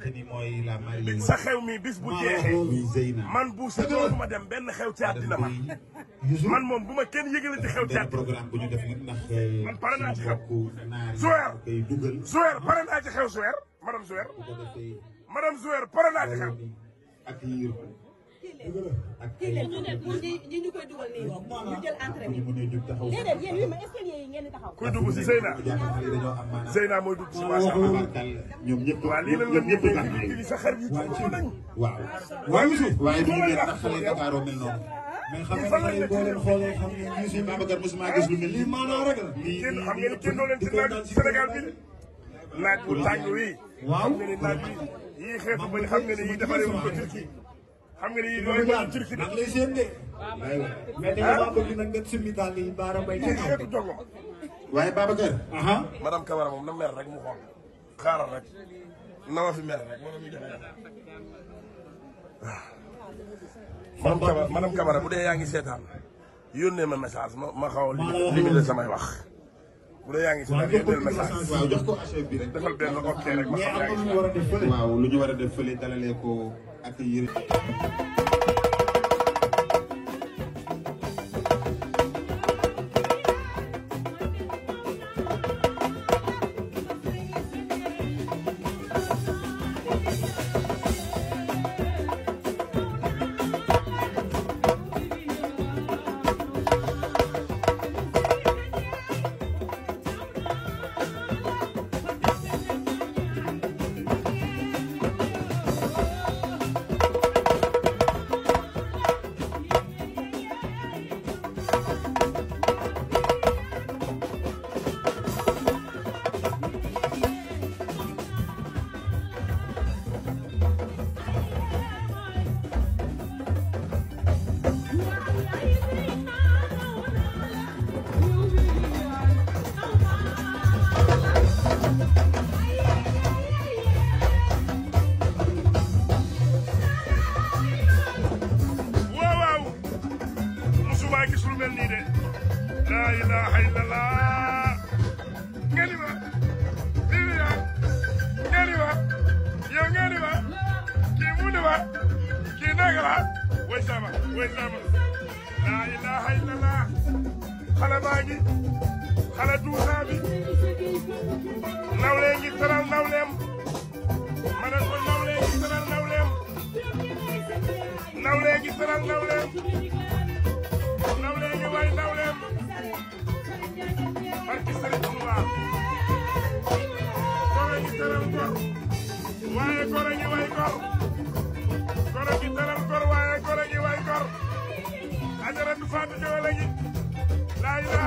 xamante ni mooy la mariée. sa xew mi bis bu jeexee man bu sa dootuma dem benn xew ci àddina ma man moom bu ma kenn yëgale ci xew ci àddina programme bu ñu def nag ndax man pare naa ci xew Zouer Zouer pare naa ci xew Zouer madame Zouer madame Zouer pare naa ci xew ak yiir ak kii leen ñu koy dugal nii ñu jël entrée bi déedéet yéen wi ma escalier yi ngeen di taxaw kuy dugg si Zeyna Zeyna mooy dugg si macha allah ñoom ñëpp waaw lii la ñëpp ñi sa xar yi tuuti nañ waaw waaye ñu ngi leen tax xale Dakar mel noonu mais xam nga tey boo leen xoolee xam nga Youssou Babacar mosuma gis lu mel lii maanaa rek la kenn xam ngeen ni kenn doo leen ci naaj Sénégal bi naaj bu tàng wi xam nga ni naaj bi yii xeetu ba xam nga ni yii defaree wuñ ko Turquie xam nga ni yii doole ko Turquie nag lay seen de mais dañoo bëgg nag nga summi daal yi baara bay yii xeetu jogo waaye Babacar madame Camara moom na mer rek mu xool xaaral rek na ma fi mer rek moom mi jafe waaw madame Camara bu dee yaa ngi seetaan yónnee ma message ma xaw a limité samay wax bu dee yaa ngi seetaan yónnee message waaw jox ko achève bi rek defal benn ok rek ma xam yaa ngi waaw lu ñu war a def fële dalalee ko ak yére la ilaha illallah ngeen ma yow ngeen ma kii mu ne ma kii naka la way sama la ilaha illallah xale baa ngi xale duusaa bi nawle ngi teral nawleem ma ne ko nawle ngi teral nawleem nawle ngi teral nawleem nawle ngi way nawleem barki Sëriñ Tuubaa goro ngi teral gor waaye goro ngi way gor goro ngi teral gor waaye goro ngi way gor Ajaratu Fatou Diop la ngi la ilaha